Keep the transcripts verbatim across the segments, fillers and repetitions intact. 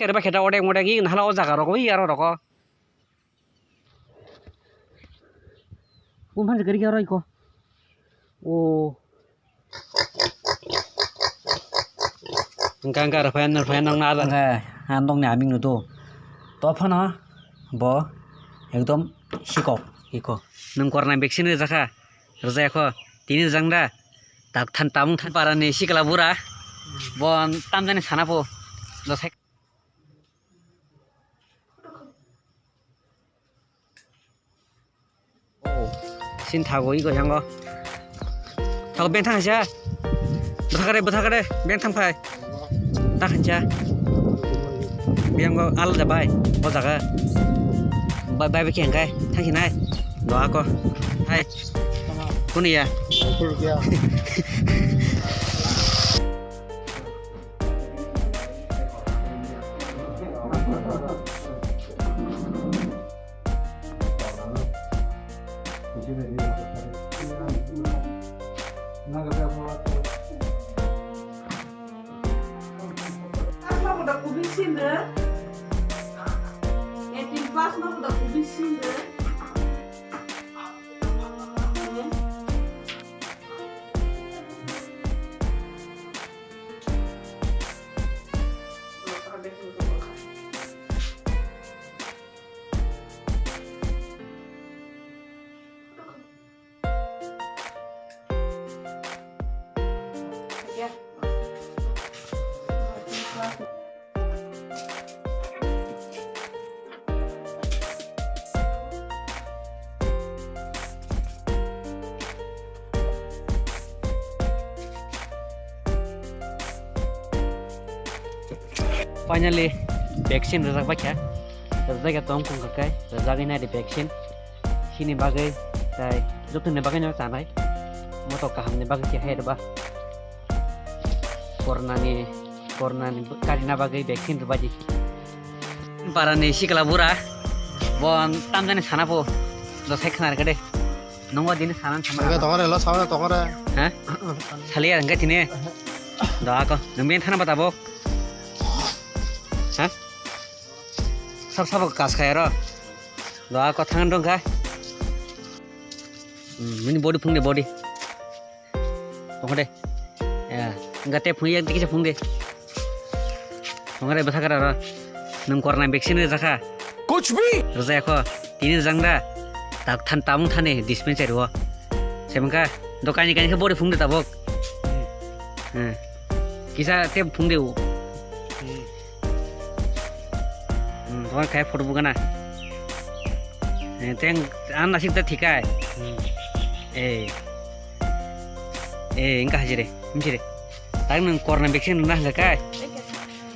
Kere ba kheta odek modek i nahala o jaga rogo i aro rogo. Bumhan se gari aro iko. O. Engka engka rwphai rwphai nang na ada. Engka andong ni aming nudo. To phano bo ekdom sikok iko. Nung korna vaccine rwjakha. Rwjak kho. Tini rwjak da. Tak than tamung than para ni sikla bura. Bo tamjani sana po. Do sai. Oh, sin thago iko jango. Thago beng thang sia. Bwthakare, bwthakare, beng thang phai. Ta khancha. Biang go al jabai. O jaga. Bai, bai, bai, khe hangkai. Thang sinai. Doa ko. Hai. Kuni ya. Plus no da kubui sin de. Eighteen plus no da kubui sin de. Finally, vaccine rwjak bai kha. Rwjak ya tong kung kha kai, rwjak ina di vaccine. Chini bagwi tai joto ni bagwi no chanai. Moto kaham ni bagwi khe hai rwba. Corona ni, corona ni karina bagwi vaccine rwbaidi. Para ni sikla bura, bo tamjani sana po, do sai khna rwkha de. Nungwa dini sana sama. Oke, tongore lo, sama tongore. Ha? Saliya rwkha tini. Do ako, nung ben thana bata bo. Ha? Sab sab kas kaya ro. Do ako thangan dong kha. Hmm, mini body phung de body. Tongkha de. Ya, engka te phung yak dikisa phung de. Tongkha de bwthakra ro. Nung corona vaccine rwjakha? Kuch bhi. Rwjak kho. Tini rwjak da. Tak than tamung thani dispensary o. Semka. Do kani kani khe body phung de tabok. Hmm. Kisa te phung de u. Hmm, tongkha khe photo bugana. Eh, teng an nasik ta thikai. Hmm. Eh. Eh, engka hajire, msire. Tang nang corona vaccine na hangka kai.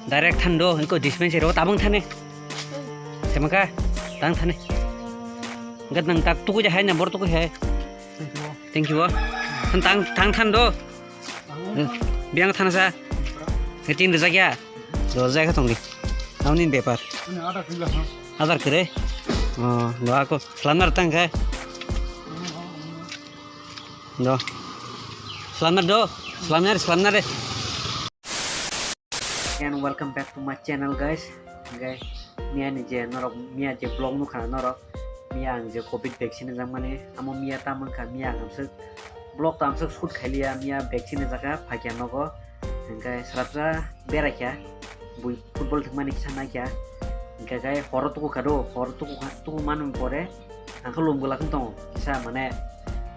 Direct thando, iko dispensary o tabang thane. Semaka, tang thane. Gat nang tak tuku ja hai na bor tuku hai. Thank you. Tang, tang thando. Biang thana sa. Ngetin rwjak ya. Rwjak kha tongdi. Amni bepar. Adar kre. Oh, lo ako. Selamat tang kai. Do. Selamat do. Selamat, selamat de. And welcome back to my channel, guys. Guys, miya ni je norok, miya je vlog nukha norok. Miya ang je covid vaccine rijak mani. Amo miya ta mankha, miya ang amswk vlog ta amswk shoot khailiya, miya vaccine rijak kha, phaikya nogo. Hingkhe swrapsa beraikha. Bui football thwngmani kisa naikha. Hingkhe khe horo tuku kha do, horo tuku kha, tuku mani pore. Ang khe lum gwlak wng tongo, kisa mane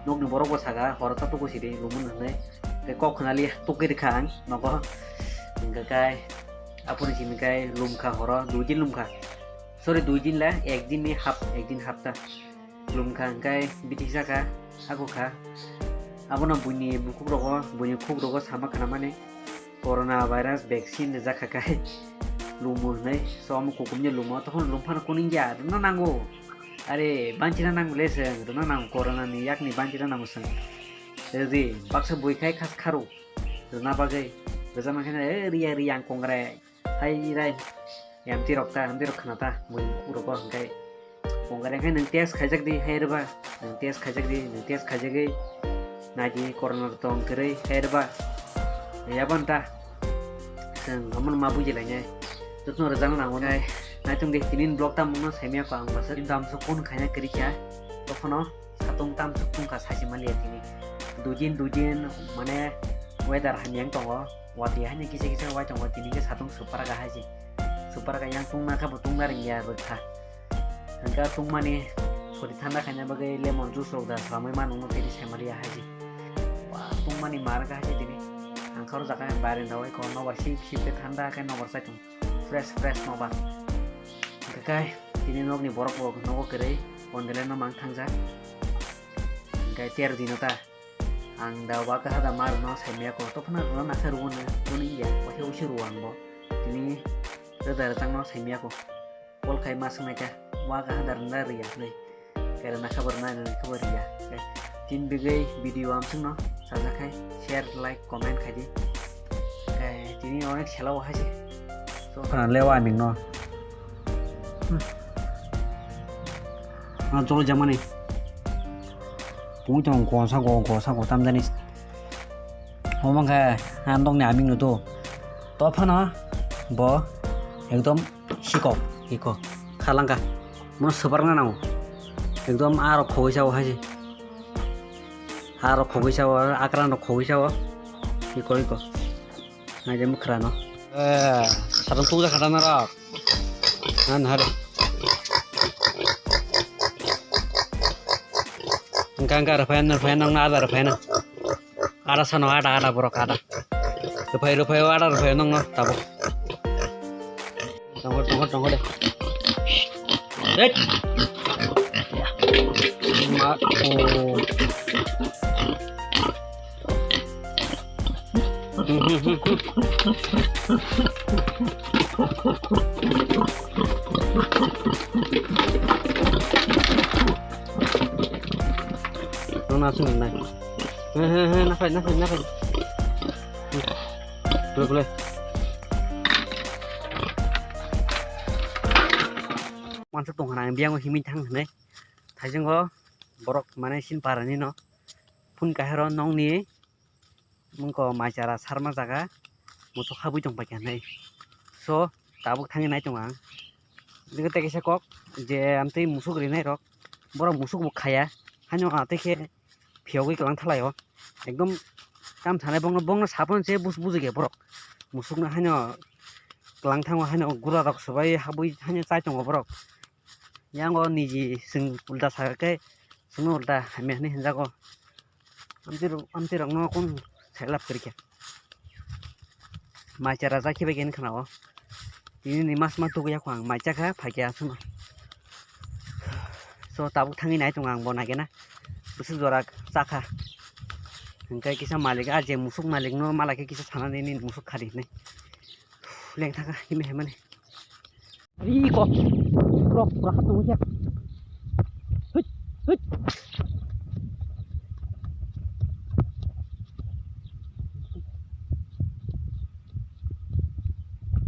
nokni borok bo saka, horo ta tuku sidi, lumun hwnwi. Tei kok khnali tukui rwkha ang nogo. Hingkha kai aphuru simi kai lumkha horo, dui din lumkha. Sorry, dui din le, ek din ni hap, ek din hapta. Lumkha hingkai bithi saka, hakukha. Abono buini bukhuk rogo, buini khuk rogo sama khnamani. Corona virus vaccine rijak kha kai lumo hinwi, so omo kukumni lumo, tokon lum phano kuning ya, rwna nango. Are, banchina nango le chwng, rwna nango corona ni yakni banchina nango chwng. Rwdi, baksa bui khai khas kharo, rwna bagwi, rwjak mankhe, e, riya, riya, ang kongrai, hai rai, yamti rok ta, yamti rok khna ta, bui urok hwnkhe. Kongkar hwnkhe nwng test khaijak di, hai rwba. Nwng test khaijak di, nwng test khaijagwi nai di, corona tong kwrwi, hai rwba. Yabon ta. Chwng omono ma bujilainai. Jotono rwjakna nango nai. Naitung de tini vlog tamo no saimya ko ang bwswk. Kintu ang so phone khaina kwrwi kha. Tophano satung tam suk tungkha sachi manliya tini. Dujin dujin mane weather hamya wng tongo. Watwi haino kisa kisa wai tongo tini khe satung supar ga hai se. Supar ga yang tungna khe bo tungna ringya rwkha. Hwnkhe tungmani sori thanda khaina bagwi lemon juice rok da swlamwi ma nungno tini saimaliya hai se. Wa tungmani mar ga hai se tini. Ang khoro jakha barenda wai ko nobar sip sip khe thanda khe nobar chai tong. Fresh fresh nobar. Hwnkhe kai tini nokni borok bo nogo kwrwi Wonderland no mang thangjak. Hwnkhe ter dino ta. Ang da wa kaha da ma rwno saimaya ko. Tophano rwno nasa rwno, rwno iya. Waisa usi rwo ang bo. Tini rwda rwchangno saimaya ko. Call khai ma swngnai kha. Wa kaha da rwna rwya hwnwi. Kera na khabar na na khabar rwya. Tin bigwi video amswngno sajak khai share, like, comment khai di. Tini onek sela o hai se. So, khana lewa aming no. Ah, jolo jamani. Pung tong ko sa go go sa go tam jani. Homang kha andong ni aming no to. To phano bo ekdom sikok iko khalangka. Mono swbarna nango. Ekdom aro khogwi sao hai se. Aro khogwi sao, akran rok khogwi sao. Iko iko. Naide mukhrano. Eh, sarang tuja khata narok. Nan hari. Engka engka rwphai, rwphai, nang na ada rwphai na. Ada sano ada, ada borok ada. Rwphai, rwphai, ada rwphai nang no tabuk. Tongkol, tongkol, tongkol de. Dek. Ma, oh. Nona sini nai. He, he, he, naphai, naphai, naphai. Boleh, boleh. Mansuk tong hana, biang himui thang hene. Thaisingo borok mane sin parani no. Phun kahero nongni mungko maichara sarma jaga muchuk habwi tong paikha hinwi. So tabuk thangwi nai tongo ang. Jikhe tei kaisa kok je amtwi musuk rinai rok, borok musuk bo khaya, haino ah tei khe phiyogwi kwlang thalai o. Ekdom tam sanai bongno, bongno saphano se bus-, bujikhe borok. Musukno haino kwlang thango, haino gura rok swbai habwi haino chai tongo borok. Yango niji chwng ulta sakha khe chwngno ulta hamya hinwi hinjago. Amtwi rok, amtwi rokno kun sailap kwrwi khe. Maichara jakhe bai khe khna o. Tini ni mas ma tugui yakho ang maicha kha phaikhe aswkno. So tabuk thangwi nai tongo ang bo naikhe na. Bwswk jora chakha. Hwnkhe kisa malik a je musuk malikno malai khe kisa sanani nini musuk khadi hinwi. Leng thangkha himwi haimani. Ri ko. Pura, pura hat nungya. Hit, hit.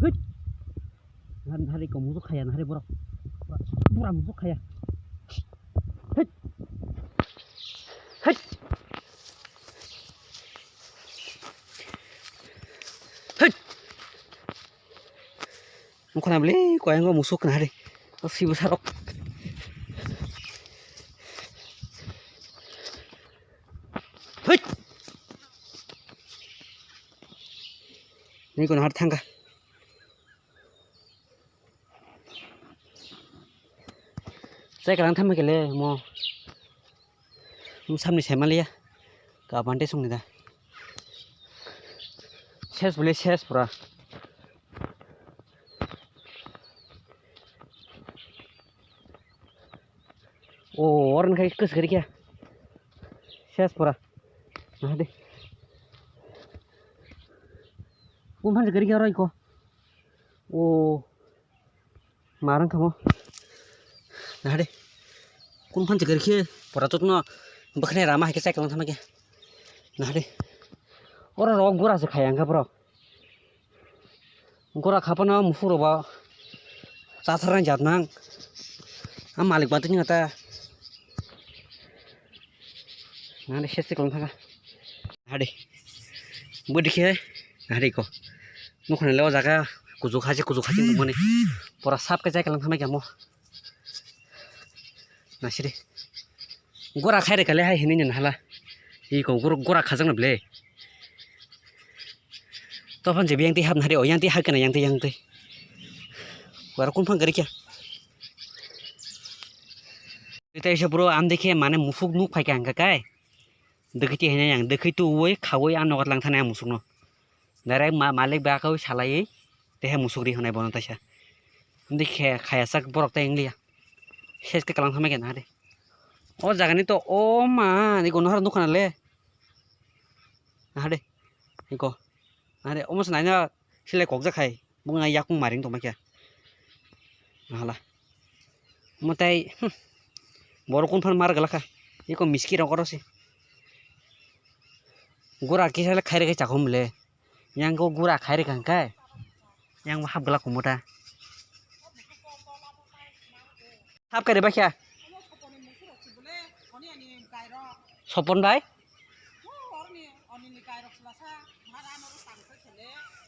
Hit. Nahari, nahari ko musuk khaya, nahari borok. Pura, pura musuk khaya. Hit. Hit. Hit. Wngkhana bwle koyang o musuk nahari. O sibo sarok. Hei! Ni kono har thangka. Sai kalang thamma kele mo. Samni saimaliya. Ka bante songni da. Ses bwle ses pura. O, oran khai kus gari kya? Ses pura. Nah de. Kun phan gari kya roi ko? O. Marang kamo. Nah de. Kun phan gari kya? Pura chot no. Bakre rama hai ke cycle thama kya? Nah de. Ora rok gura se khayang ka bro. Gora khapano muphuro ba chatharnai jat nang. A malik ba tini ta. Nani sesti kolong thanga. Hadi. Bo dikhe. Hadi ko. Nukhani lewa jaga. kujuk haise kujuk haise tongmani. Pura sap khe chai kalang thamai kamo. Nasiri. Gura khai rwkha le hai hinui nini hala. Iko gura, gura khajakna ble. Tophon je yang twi hapna hari o yang twi hakna yang twi yang twi. Wara kun phang gari kya. Tei se bro am dekhe mane musuk nuk phai kha hingka kai. Dekhe ti hene yang dekhe tu woi khawoi an nogat lang thane musuk no. Direct ma-, malik ba kau salai, tehe musuk ri honai bono taisa. Hindi khe khaya sak borok tai ingliya. Ses ke kalang thamai kena hade. O jaga ni to o ma, ni gono har nukha na le. Hade. Iko. Hade, omo sanai na sile kok jakhai. Bung na yakung maring tongma kya. Hala. Mutai, hmm, borok kun phan mar galakha. Iko miski rok oro se. Gura kisa le khaire kai chakhom le. Yang ko gura khaire kang kai. Yang hap galak kumuta. Hap kare bakya. Sopon bai.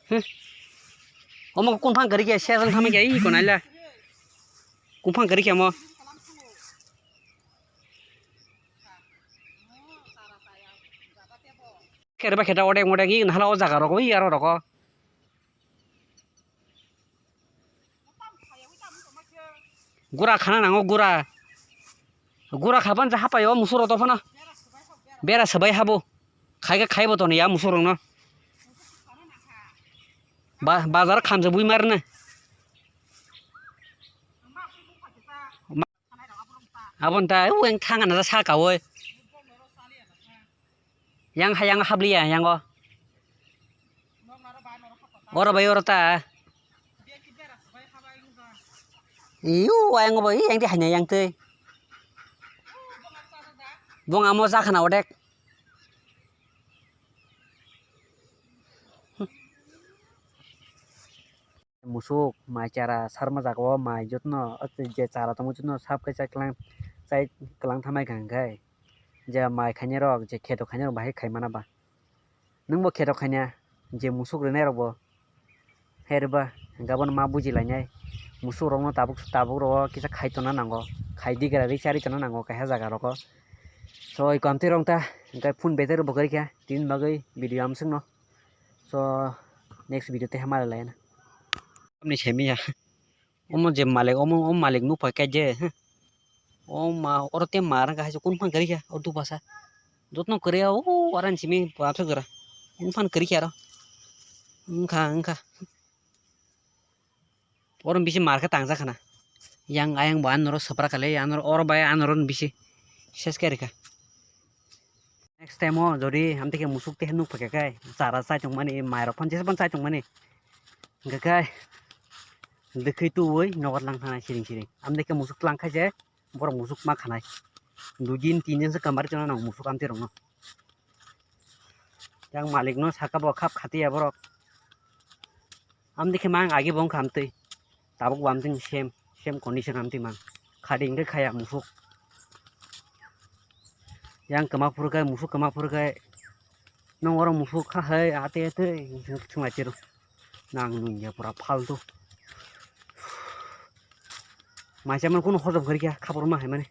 Hmm. Omo kun phang gari kya, siya sang thama kya, ih, konaila. Kun phang gari kya mo. Kere ba kheta odek modek, ih, nahala o jaga rok, ih, aro rok. Gura khana nango, gura. Gura khaban ja hapai o musuk rok to phano. Bera sabai habo. Khai khe khaibo to ya musuk rok no. Ba-, bazar khamsa bui mar na. Abon ta, u eng thang ana sa ka oi. Yang ha, yang habliya, yang o. Oro bai oro ta. Iu, yang o bai, yang di hanya yang tei. Bong amo sa khana odek. Musuk mai chara sarma jaga o mai jotono je chara tongo jotono sap khe chai kwlang, chai kwlang thamai kha hwnkhe je mai khainai rok je kheto khainai rok bahai khai mana ba. Nwng bo kheto khaina je musuk rwnai rok bo hai rwba hwnkhe abono ma buji lainai musuk rokno tabuk tabuk rok kisa khai tongna nango khai digra ri cha ri tongna nango kaisa jaga rogo. So iko amtwi rok ta hwnkhe phone battery bo kwrwi kha tini bagwi video amswkno. So next video tei hamari lai na. Amni semiya. Omo je malik, omo, omo malik nukha khe je, huh? O ma, oro te ma rang kahai se kun phan kwrwi kha, o dupasa. Jotno kwrwi ya, o aran simi pura thok jora. Kun phan kwrwi kha aro. Wngkha, wngkha. Oro bisi mar khe tangja khana. Yang ayang bo anoro sopra kale, anoro oro bai anoro bisi ses khe rikha. Next time o jodi amtwi khe musuk tei nuk phai kha khe chara chai tongmani, mai rok phan jesa phan chai tongmani. Hwnkhe khe dwkhwi tuwi nogo tlang thana siring siring. Amtwi khe musuk tlang kha je borok musuk ma khanai. Dui din tin din se kamari chana nang musuk amtwi rokno. Yang malik no saka bo khap khatiya borok. Amtwi khe mang agi bo wngkha amtwi. Tabuk bo amtwi same, same condition amtwi mang. Khadi hwnkhe khaya musuk. Yang kwma phuru khe, musuk kwma phuru khe, nong oro musuk kha hai ate ate swngchiro. Nang nungya pura faltu. Maisa man kunu hojom kari kya, khapor ma hai mani.